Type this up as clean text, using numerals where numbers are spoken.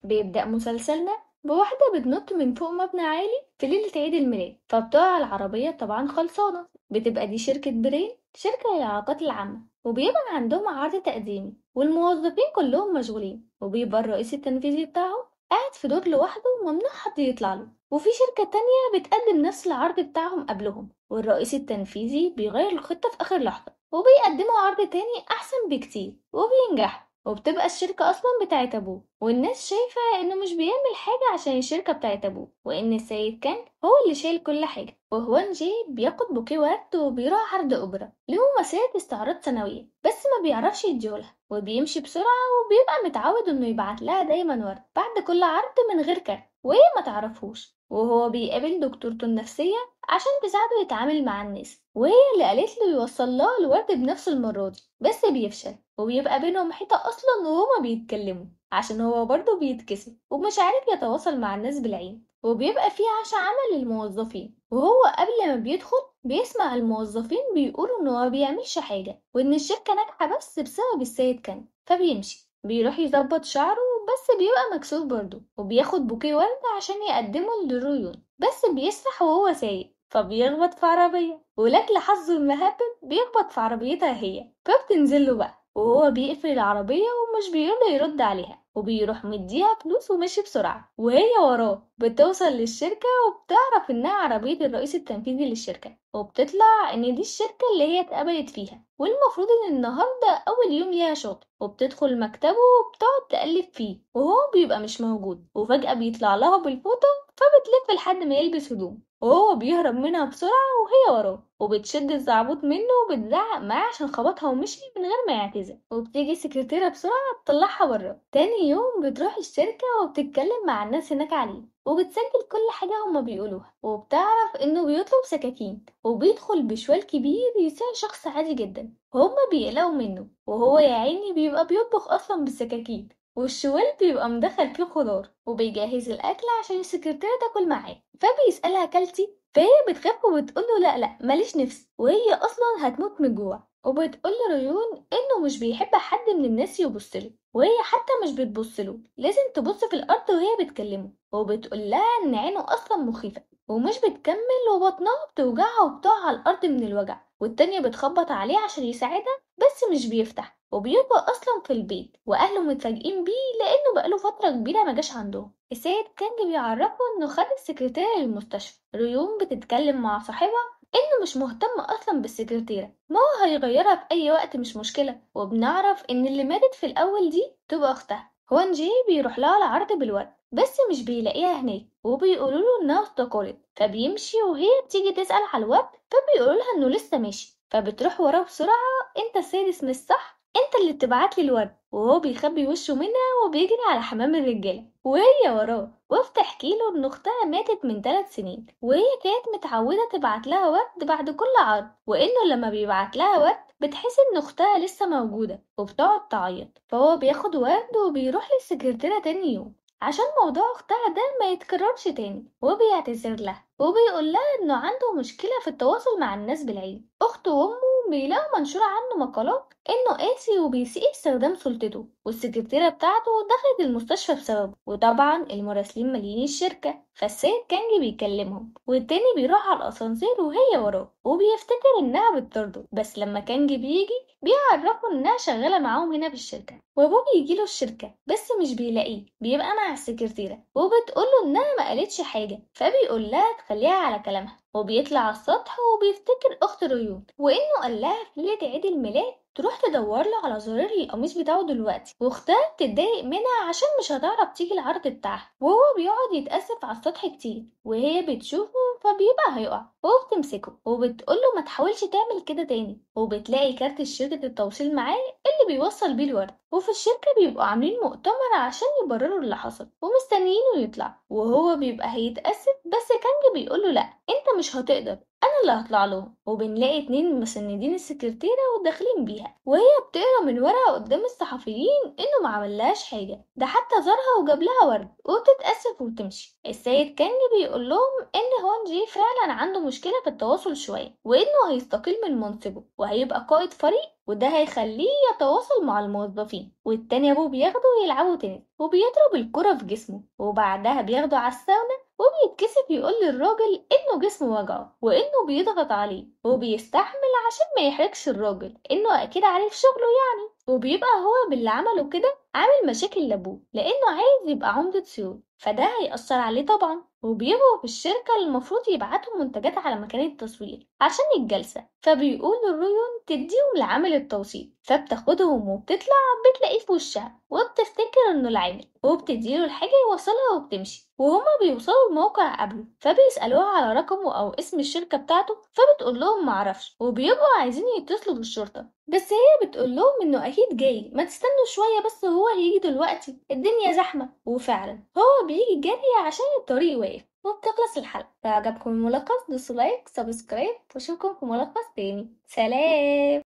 بيبدأ مسلسلنا بواحدة بتنط من فوق مبنى عالي في ليلة عيد الميلاد، فبتقع العربية طبعا خلصانة. بتبقى دي شركة برين، شركة للعلاقات العامة، وبيبقى عندهم عرض تقديمي والموظفين كلهم مشغولين، وبيبقى الرئيس التنفيذي بتاعهم قاعد في دور لوحده وممنوع حد يطلع له. وفي شركة تانية بتقدم نفس العرض بتاعهم قبلهم، والرئيس التنفيذي بيغير الخطة في آخر لحظة وبيقدموا عرض تاني أحسن بكتير وبينجحوا، وبتبقى الشركة أصلا بتاعت أبوه، والناس شايفة إنه مش بيعمل حاجة عشان الشركة بتاعت أبوه، وإن السيد كان هو اللي شايل كل حاجة. وهوان جي بياخد بوكيه ورد وبيروح عرض أوبرا لممثلة استعراض سنوية، بس ما بيعرفش يديهولها، وبيمشي بسرعة، وبيبقى متعود إنه يبعت لها دايما ورد بعد كل عرض من غير كارت، وهي ما تعرفهوش. وهو بيقابل دكتورته النفسية عشان تساعده يتعامل مع الناس، وهي اللي قالت له يوصل لها الورد بنفسه المرة دي، بس بيفشل وبيبقى بينهم حيطة أصلا وهما بيتكلموا، عشان هو برضه بيتكسف ومش عارف يتواصل مع الناس بالعين. وبيبقى فيه عشاء عمل للموظفين، وهو قبل ما بيدخل بيسمع الموظفين بيقولوا إنه ما بيعملش حاجة وإن الشركة ناجحة بس بسبب السيد كان، فبيمشي بيروح يظبط شعره بس بيبقى مكسوف برضه، وبياخد بوكيه ورد عشان يقدمه للريون، بس بيسرح وهو سايق فبيخبط في عربية، ولأجل حظه المهبب بيخبط في عربيتها هي، فبتنزله بقى وهو بيقفل العربية ومش بيرضى يرد عليها، وبيروح مديها فلوس ومشي بسرعة، وهي وراه. بتوصل للشركة وبتعرف إنها عربية الرئيس التنفيذي للشركة، وبتطلع إن دي الشركة اللي هي اتقبلت فيها، والمفروض إن النهاردة أول يوم ليها شغل. وبتدخل مكتبه وبتقعد تقلب فيه وهو بيبقى مش موجود، وفجأة بيطلع لها بالفوطة فبتلف لحد ما يلبس هدوم، وهو بيهرب منها بسرعة وهي وراه، وبتشد الزعبوط منه وبتزعق معاه عشان خبطها ومشي من غير ما يعتذر. وبتيجي السكرتيرة بسرعة تطلعها بره. تاني يوم بتروح الشركة وبتتكلم مع الناس هناك عليه، وبتسجل كل حاجة هما بيقولوها، وبتعرف انه بيطلب سكاكين وبيدخل بشوال كبير يساعد شخص عادي جدا، هما بيقلقوا منه، وهو يا عيني بيبقى بيطبخ اصلا بالسكاكين، والشوال بيبقى مدخل فيه خضار، وبيجهز الاكل عشان السكرتيرة تاكل معاه. فبيسألها كلتي؟ فهي بتخاف وبتقوله لا لا ماليش نفس، وهي اصلا هتموت من الجوع. وبتقول لريون انه مش بيحب حد من الناس يبصله، وهي حتى مش بتبصله، لازم تبص في الارض وهي بتكلمه. وبتقول لها ان عينه اصلا مخيفه ومش بتكمل، وبطنها بتوجعها وبتقع على الارض من الوجع. والتانية بتخبط عليه عشان يساعدها بس مش بيفتح، وبيبقى اصلا في البيت واهله متفاجئين بيه لانه بقاله فتره كبيره ما جاش عندهم. السيد كانج بيعرفه انه خد السكرتيره للمستشفى. ريون بتتكلم مع صاحبها انه مش مهتم اصلا بالسكرتيره، ما هو هيغيرها في اي وقت مش مشكله. وبنعرف ان اللي ماتت في الاول دي تبقى اختها. هوان جي بيروح لها العرض بالورد بس مش بيلاقيها هناك، وبيقولوا له انها استقالت، فبيمشي وهي بتيجي تسأل على الورد فبيقولوا لها انه لسه ماشي، فبتروح وراه بسرعه، انت السيد سميث صح؟ انت اللي بتبعت لي الورد. وهو بيخبي وشه منها وبيجري على حمام الرجاله وهي وراه، وبتحكي له ان اختها ماتت من 3 سنين، وهي كانت متعوده تبعت لها ورد بعد كل عرض، وانه لما بيبعت لها ورد بتحس ان اختها لسه موجوده وبتقعد تعيط. فهو بياخد ورد وبيروح للسكرتيره تاني يوم عشان موضوع اختها ده ما يتكررش تاني، وبيعتذر لها وبيقول لها انه عنده مشكلة في التواصل مع الناس بالعين. اخته وامه بيلاقوا منشور عنه مقالات انه قاسي وبيسيء استخدام سلطته، والسكرتيرة بتاعته دخلت المستشفى بسببه، وطبعا المراسلين مالين الشركة. فالسيد كانج بيكلمهم، والتاني بيروح على الاسانسير وهي وراه، وبيفتكر انها بتطرده، بس لما كانج بيجي بيعرفوا انها شغالة معاهم هنا في الشركة. وابوه بيجيله الشركة بس مش بيلاقيه، بيبقى مع السكرتيرة، وبتقوله انها ما قالتش حاجة، فبيقول لها تخليها على كلامها. وبيطلع على السطح وبيفتكر اخت ريون وانه قال لها في ليلة عيد الميلاد تروح تدور له على زرار القميص بتاعه دلوقتي، واختها بتتضايق منها عشان مش هتعرف تيجي العرض بتاعها. وهو بيقعد يتأسف على السطح كتير وهي بتشوفه فبيبقى هيقع، وبتمسكه وبتقوله ما تحاولش تعمل كده تاني. وبتلاقي كارت شركة التوصيل معاه اللي بيوصل بيه الورد. وفي الشركة بيبقوا عاملين مؤتمر عشان يبرروا اللي حصل ومستنيينه يطلع، وهو بيبقى هيتأسف بس كانج بيقوله لا انت مش هتقدر، انا اللي هطلع لهم. وبنلاقي 2 مسندين السكرتيرة وداخلين بيها، وهي بتقرا من ورقة قدام الصحفيين انه ما عملهاش حاجة، ده حتى زارها وجاب لها ورد، وبتتأسف وبتمشي. السيد كانج بيقول لهم ان هوانجي فعلا عنده مشكلة في التواصل شوية، وانه هيستقيل من منصبه وهيبقى قائد فريق، وده هيخليه يتواصل مع الموظفين. والتاني ابوه بياخده ويلعبوا تنس، وبيضرب الكرة في جسمه، وبعدها بياخده على الساونا، وبيتكسف يقول للراجل انه جسمه وجعه وانه بيضغط عليه، وبيستحمل عشان ما يحرجش الراجل انه اكيد عارف شغله يعني. وبيبقى هو باللي عمله كده عامل مشاكل لابوه لانه عايز يبقى عمدة سيول، فده هيأثر عليه طبعا. وبيبقوا في الشركة اللي المفروض يبعتوا منتجات على مكان التصوير عشان الجلسة، فبيقول للريون تديهم لعامل التوصيل، فبتاخدهم وبتطلع بتلاقيه في وشها، وبتفتكر انه العامل، وبتديله الحاجة يوصلها وبتمشي. وهما بيوصلوا الموقع قبله، فبيسألوها على رقمه أو اسم الشركة بتاعته، فبتقول لهم معرفش، وبيبقوا عايزين يتصلوا بالشرطة، بس هي بتقول لهم انه اكيد جاي، ما تستنوا شوية بس هو هيجي دلوقتي، الدنيا زحمة. وفعلا هو بيجي جري عشان الطريق واقف. وبتخلص الحلقة. لو عجبكم الملخص دوسوا like subscribe، واشوفكم في ملخص تاني. سلام.